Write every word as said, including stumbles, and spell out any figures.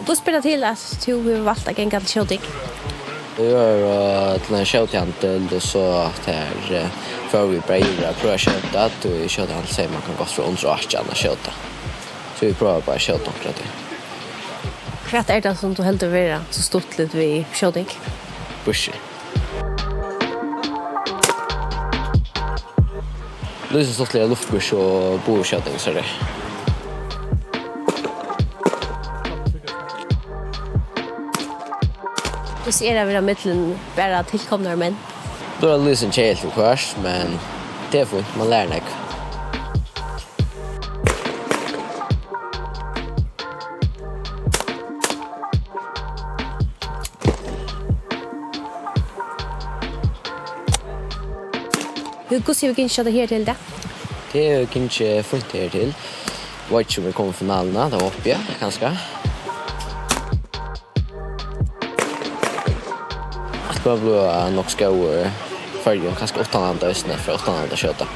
Hvussu ber tað til, at tú hevur valt at ganga til skjóting? Eg var, eh, til ein skjótihandil, og so at her, eh, fór við breiður at prøva at skjóta, at í skjótihandil sigur man kann gott frá undir átjan at skjóta. So vit prøva bara at skjóta onkra tíð. Hvat er tað, sum tú heldur vera so stuttligt við skjóting? Bussi. Lýsir stuttliga luftbuss og bueskjóting, so er tað. Hvussu er at vera millum bara tilkomnar menn? Tað er lýsir keðiligt viðhvørt, men tað er fínt, man lærir nógv. Hvussu hevur gingið hjá tær her til í dag? Tað hevur gingið fínt her til. Veit ikki um vit koma í finaluna, tað vóni eg, kanska. At vit blíva nokk so góðir í Føroyum, kanska uttanlands eisini, fyri uttanlands at skjóta.